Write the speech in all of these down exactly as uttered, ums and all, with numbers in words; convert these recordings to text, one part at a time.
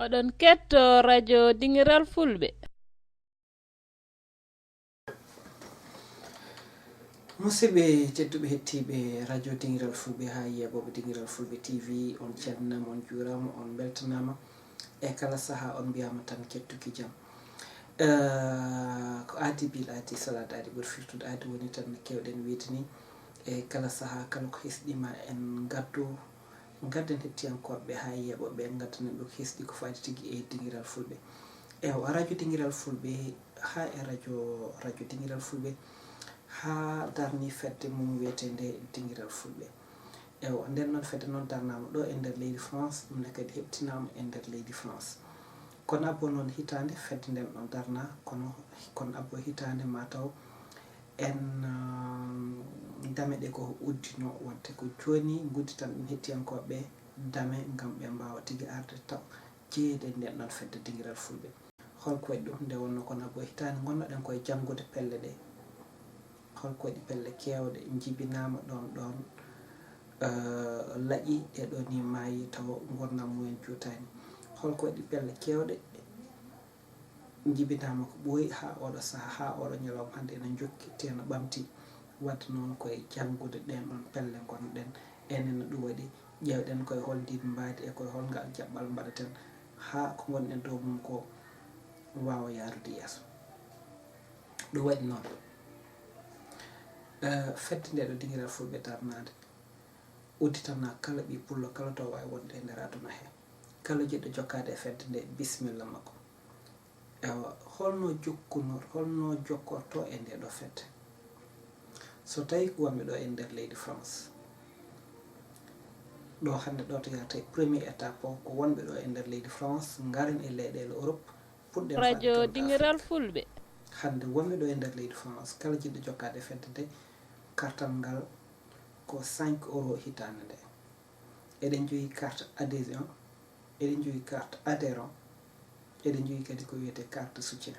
Oɗon ketto radio Dingiral Fulɓe. Musidɓe tedduɓe hettiiɓe radio Dingiral Fulɓe haa yeeɓooɓe Dingiral Fulɓe T V, on calminaama, on juuraama, on mbeltanaama. E kala sahaa on mbiyaama tan kettuki jam. Eh, ko aadi bil aadi salaat aadi ɓuri firtude aadi woni tan no keewɗen wiyde ni. E kala sahaa kala ko hesɗiima en ngaddu, ngadden hettiyankooɓe haa yeeɓooɓe, ngaddanen ɓe ko hesɗi ko faati tigi e Dingiral Fulɓe. Ewa radio Dingiral Fulɓe haa e radio radio Dingiral Fulɓe haa darni fedde mum wiyeteende Dingiral Fulɓe. Ewa nden noon fedde noon darnaama ɗo e nder leydi France, ɗum ne kadi heɓtinaama e nder leydi France. Kono abbo noon hitaande fedde nden ɗon darna, kono kono abbo hitaande ma taw en dame ɗe ko uddino, wadde ko jooni ngudditan ɗum hettiyankooɓe dame ngam ɓe mbaawa tigi arde taw jeyeede nden ɗon fedde Dingiral Fulɓe. Holko waɗi ɗum? Nde wonnoo kono abbo hitaande ngonnoɗen koye janngude pelle ɗe, holko waɗi pelle keewɗe njibinaama ɗoon ɗoon, laƴi, ɗee ɗoo nii maayi tawa nguurndam mumen juutaani? Holko waɗi pelle keewɗe njibinaama ko ɓooyi haa ooɗo sahaa, haa ooɗo ñalawma hannde ena njokki, tee no ɓamti? Wadde noon koye janngude ɗeen ɗoon pelle ngonnoɗen, enen no ɗum waɗi, ƴeewɗen koye hol ndiin mbaadi e koye hol ngal jaɓɓal mbaɗaten haa ko ngonɗen dow mum ko waawa yaarude yeeso. Ɗum waɗi noon, fedde nde ɗo Dingiral Fulɓe darnaande udditana kala ɓii pullo kala to waawi wonde e nder aduna he. Kala jiɗɗo jokkaade e fedde nde, bisimilla makko. Ewa, holno jokkunor holno jokkorto e nde ɗo fedde? So tawi ko wonɓe ɗo e nder leydi France, ɗo hannde ɗo to yahata e premier étape o ko wonɓe ɗo e nder leydi France ngaren e leyɗeele Europe, puɗɗen radio Dingiral Fulɓe. Hannde wonɓe ɗo e nder leydi France kala jiɗɗo jokkaade e fedde nde, kartal ngal ko cinq euro hitaande nde. Eɗen jogii carte adhésion, eɗen jogii carte adhérent, eɗen jogii kadi ko wiyetee carte soutien.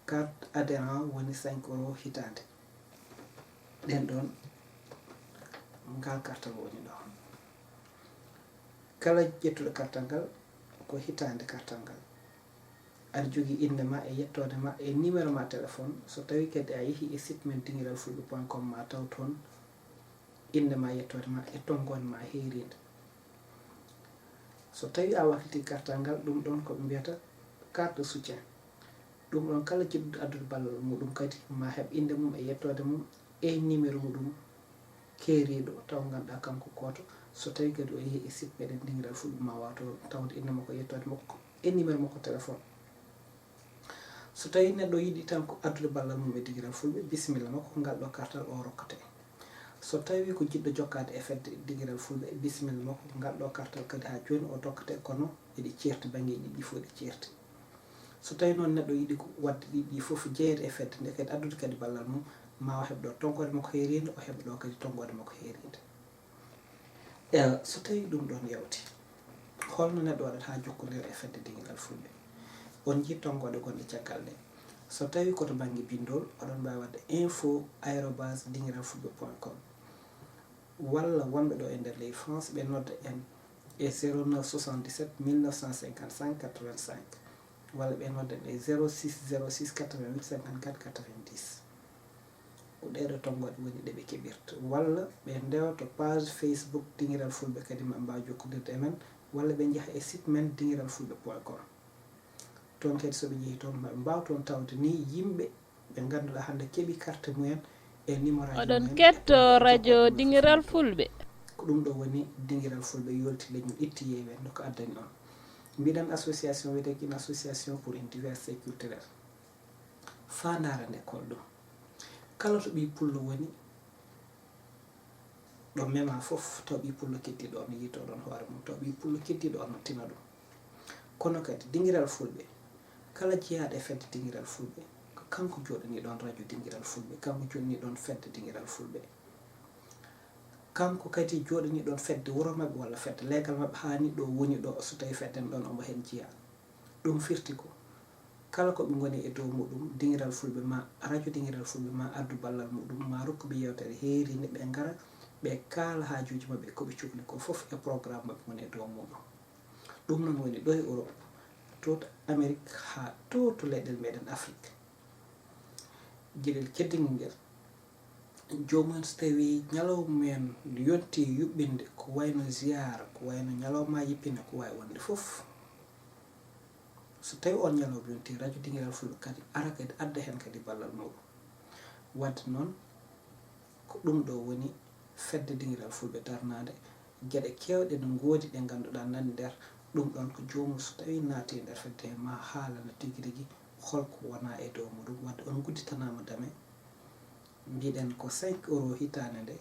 Carte adhérent woni cinq euro hitaande. Ɗen ɗoon ngal kartal woni ɗo. Kala ƴettuɗo kartal ngal ko hitaande kartal ngal. Aɗa jogii innde ma e yettoode ma e numéro ma téléphone. So tawii kadi a yehii e site men dingiral fulɓe point com ma taw toon innde ma, yettoode ma e tonngoode ma heeriinde. So tawii a waklitii kartal ngal, ɗum ɗoon ko ɓe mbiyata carte de soutien. Ɗum ɗoon kala jiɗɗo addude ballal muɗum kadi ma heɓ innde mum e yettoode mum e numéro muɗum keeriiɗo taw ngannduɗaa kanko gooto. So tawii kadi o yehii e site meɗen dingiral fulɓe ma waaw toon tawde innde makko e yettoode makko e numéro makko téléphone. So tawii neɗɗo yiɗi tan ko addude ballal mum e dingiral fulɓe, bisimilla makko ko ngal ɗo kartal o rokkate. So tawii ko jiɗɗo jokkaade e fedde dingiral fulɓe, bisimilla makko ko ngal ɗo kartal kadi haa jooni o rokkate, kono eɗi ceerti, banngeeji ɗiɗi fof eɗi ceerti. So tawii noon neɗɗo yiɗi ko waɗde ɗiɗi ɗi fof jeyeede e fedde nde kadi addude kadi ballal mum, ma o heɓ ɗo tonngoode makko heeriinde, o heɓa ɗo kadi tonngoode makko heeriinde. Ewa, so tawii ɗum ɗoon yawti, holno neɗɗo waɗata haa jokkondira e fedde dingiral fulɓe? On njii tonngoode gonɗe caggal ɗe. So tawii ko to bannge binndol, oɗon mbaawi waɗde info arobase dingiral fulɓe point com. Walla wonɓe ɗo e nder leydi France, ɓe nodda en e zéro neuf soixante-dix-sept mille neuf cent cinquante-cinq quatre-vingt-cinq, walla ɓe nodda en e zéro six zéro six quatre-vingt-huit cinquante-quatre quatre-vingt-dix. Ko ɗeeɗo tonngooɗe woni ɗe ɓe keɓirta. Walla ɓe ndewa to page Facebook Dingiral Fulɓe, kadi maɓe mbaawa jokkondirde e men, walla ɓe njaha e site men dingiral fulɓe point com. Toon kadi so ɓe njehii toon, maɓe mbaaw toon tawde ni yimɓe ɓe ngannduɗaa hannde keɓi carte mumen e numéro aji. Oɗon ketto radio Dingiral Fulɓe. Ko ɗum ɗo woni Dingiral Fulɓe yolti leñol, itti yeewen no ko addani on. Mbiɗen association wiyetee une association pour une diversité culturelle. Faandaare nde ko ɗum, kala to ɓii pullo woni, ɗo mema fof, taw ɓii pullo keddiiɗo on yiito ɗon hoore mum, taw ɓii pullo keddiiɗo on tina ɗum. Kono kadi dingiral fulɓe, kala jeyaaɗo e fedde dingiral fulɓe, ko kanko jooɗanii ɗon radio dingiral fulɓe, kanko jooɗanii ɗon fedde dingiral fulɓe. Kanko kadi jooɗanii ɗon fedde wuro maɓɓe walla fedde leegal maɓɓe, haa ni ɗo woni ɗo, so tawii fedde ɗon omo heen jeyaa. Ɗum firti ko kala ko ɓe ngoni e dow muɗum, Dingiral Fulɓe ma radio Dingiral Fulɓe ma addu ballal muɗum, ma rokku ɓe yewtere heeriinde, ɓe ngara ɓe kaala haajuuji maɓɓe, ko ɓe cukli ko fof e programme maɓɓe ngoni e dow muɗum. Ɗum noon woni ɗo e Europe, to Amerik haa to to leyɗel meɗen Afrik. Geɗel keddingel ngel, joomum en so tawii ñalawma mumen yonti yuɓɓinde, ko wayno ziyaara, ko wayno ñalawmaaji pine, ko waawi wonde fof. So tawii on ñalawma yonti, rajo Dingiral Fulɓe kadi ara kadi adda heen kadi ballal muɗum. Wadde noon, ko ɗum ɗo woni fedde Dingiral Fulɓe darnaande. Geɗe keewɗe no ngoodi ɗe ngannduɗaa nani nder ɗum ɗon, ko joomum so tawii naati e nder fedde he ma haalana tigi rigi holko wona e dow muɗum. Wadde on ngudditanaama dame, mbiɗen ko cinq euros hitaande nde.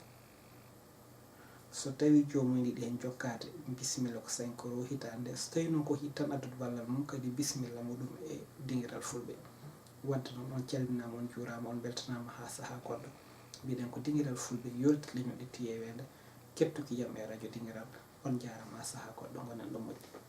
So tawii joomum yiɗi heen jokkaade, bisimilla, ko cinq euros hitaande nde. So tawii noon ko yiɗi tan addude ballal mum kadi, bisimilla muɗum e Dingiral Fulɓe. Wadde noon on calminaama, on njuuraama, on mbeltanaama haa sahaa goɗɗo. Mbiɗen ko Dingiral Fulɓe yolti leñol e tiyeweende, kettuki jam e rajo Dingiral. On njaaraama, haa sahaa goɗɗo, ngonen ɗo moƴƴi.